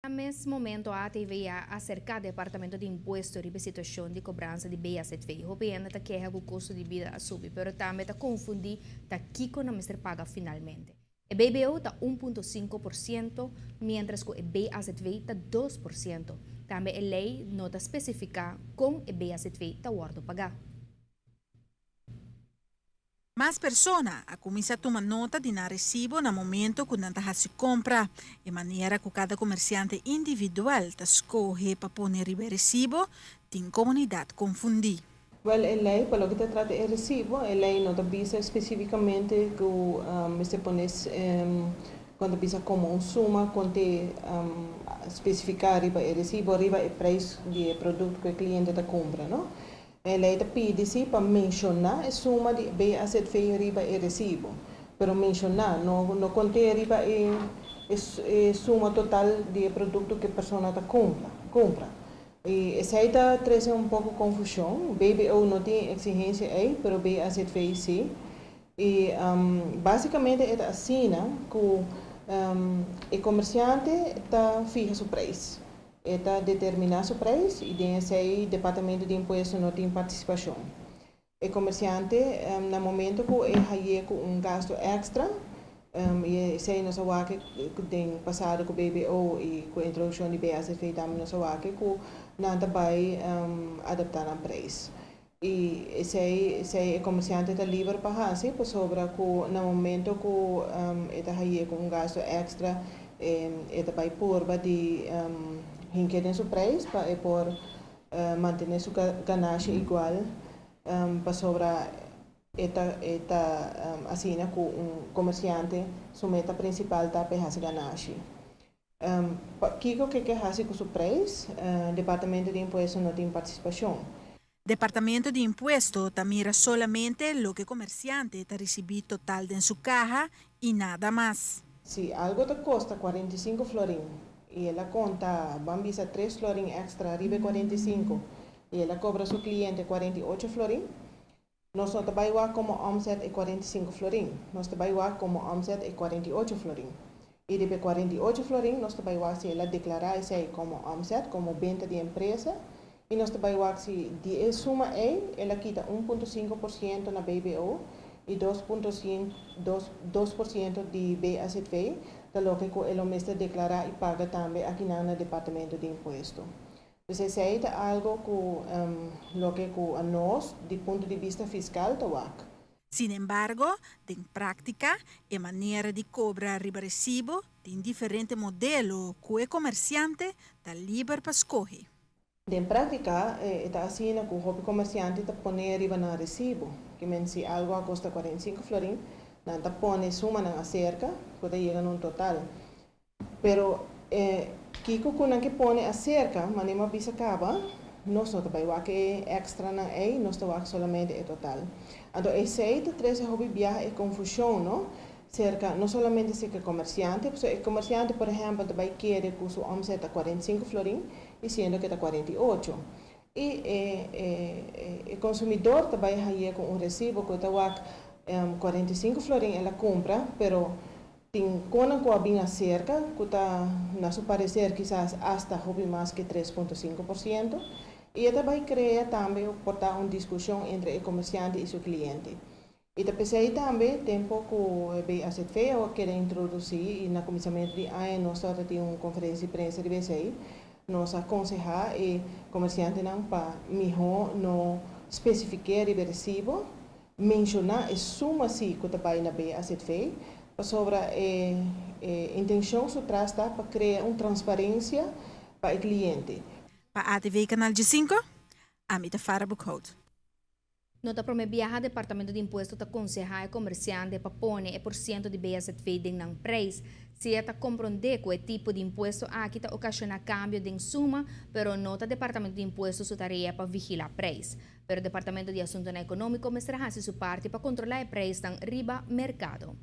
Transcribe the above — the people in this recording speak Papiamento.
Na mes momento ATV a aserká Departamento di Impuesto riba e situashon di kobransa di BAZV. Hopi hende ta keha ku kosto di bida a subi, pero tambe ta konfundí ta kiko nan mester paga finalmente. E BBO ta 1.5%, miéntras ku e BAZV ta 2%. Tambe e lei no ta spesifiká kon e BAZV ta wòrdu pagá. Mas persona a kuminsá tuma nota di nan resibo na momento ku nan ta hasi kompra. E manera ku kada komersiante individual ta skohe pa pone riba e resibo tin komunidat konfundí. Wèl, e lei, pa loke ta trata e resibo, e lei no ta bisa spesífikamente ku mester pone kon ta bisa komo un suma kon te spesifiká riba e resibo, riba e preis di e produkto ku e kliente ta kumpra, no. E lei ta pidi si pa menshoná e suma di BAZV riba e resibo, pero menshoná, no no kont'é riba e e suma total di e produkto ku e persona ta kumpra kumpra. I esei ta trese un poko konfushon. BBO no tin e eksigensia ei, pero BAZV si. I básikamente e ta asina ku e komersiante ta fiha su preis. E ta determiná su preis i den esei Departamento di Impuesto no tin partisipashon. E komersiante na momento ku e haye ku un gasto èkstra, i esei nos a wak den pasado ku BBO i ku introdukshon di BAZV tambe nos a wak ku nan ta bai adaptá nan preis. I esei esei e komersiante ta liber pa hasi pasobra ku na momento ku e ta haye ku un gasto èkstra e ta bai purba di hink'é den su preis pa e por mantené su ganashi igual pasobra e ta e ta asina ku un komersiante su meta prinsipal ta pa e hasi ganashi. Kiko ke ke hasi ku su preis? Departamento di Impuesto no tin partisipashon. Departamento di Impuesto ta mira solamente loke komersiante ta risibí total den su kaha i nada mas. Si algo ta kosta 45 florin i el a konta ban bisa tres florin èkstra riba e 45 i el a kobra su kliente 48 florin, nos no ta bai wak komo òmsèt e 45 florin, nos ta bai wak komo òmsèt e 48 florin. I riba e 48 florin nos ta bai wak si el a deklará esei komo òmsèt, komo benta di empresa, i nos ta bai wak si di e suma ei el a kita 1.5% na BBO i 2.2% di BAZV, ta loke ku e lo mester deklará i paga tambe akinan na Departamento di Impuesto. Pues esei ta algo ku loke ku anos di punto di bista fiskal ta wak. Sin embargo, den práktika, e manera di kobra riba resibo tin diferente modelo ku e komersiante ta liber pa skohe. Den práktika e ta asina ku hopi komersiante ta pone riba nan resibo, ke men si algo a kosta 45 florin, nan ta pone sumanan aserka ku ta yega na un total. Pero e kiko ku nan ke pone aserka, manera mi a bisa kaba, nos no ta bai wak e èkstranan ei, nos ta wak solamente e total. Anto esei ta trese hopi biaha e konfushon, no? Serka, no solamente serka e komersiante, pasobra e komersiante por ehèmpel ta bai kere ku su òmsèt ta 45 florin i siendo ke ta 48. I e e konsumidor ta bai haye ku un resibo ku e ta wak 45 florin el a kumpra, pero tin konan ku a bin aserka ku ta na su pareser kisas asta hopi mas ke 3.5% i e ta bai krea tambe por ta un diskushon entre e komersiante i su kliente. I ta p'esei tambe tempu ku e BAZV a keda introdusí i na kuminsamentu di aña nos tabata tin un konferensia di prensa riba esei, nos a konsehá e komersiantenan pa mihó no spesifik'é riba e resibo, menshoná e suma sí ku ta bai na BAZV, pasobra e intenshon su tras ta pa krea un transparensia pa e kliente. Pa ATV Canal 15, ami ta Farah Boekhout. No ta promé biaha Departamento di Impuesto ta konsehá e komersiante pa pone e porsiento di BAZV den nan preis. Si e ta komprondé ku e tipo di impuesto aki ta okashoná kambio den suma, pero no ta Departamento di Impuesto su tarea pa vigilá preis. Pero Departamento di Asuntonan Ekonómiko mester hasi su parti pa kontrolá e preisnan riba merkado.